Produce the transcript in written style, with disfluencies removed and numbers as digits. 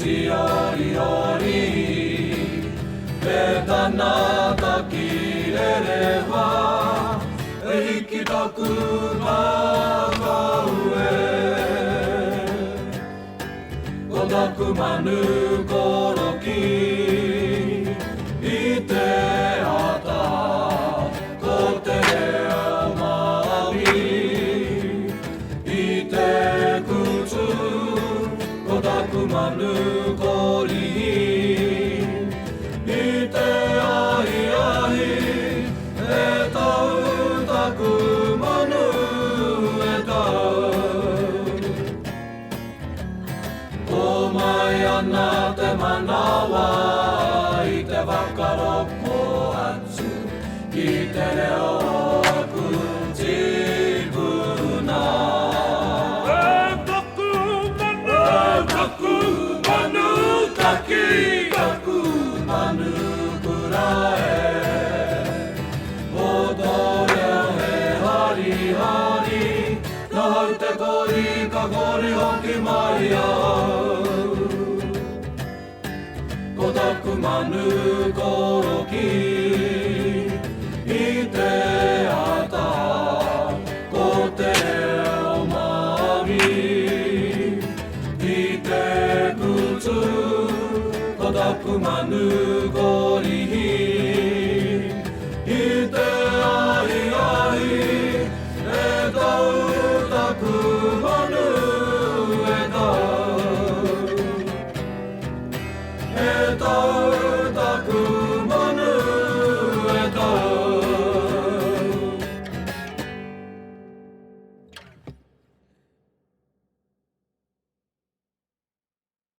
Tīoriori Me tana taki rerewha E hiki taku ngākau e Ko taku manu koroki I te ata Ko te reo Māori I te kutu Ko taku manu korihi I te ahiahi E tau taku manu e tau Ko mai ana te manawa i te whakaroko atu ki te reo o aku tīpuna. E taku manu, E taku manu taki, taku manu kura e. Ko tō reo he harihari, Nahau te kori ka kori hoki mai au. Ko taku manu koroki i te ata, ko te reo Māori i te kutu, ko taku manu.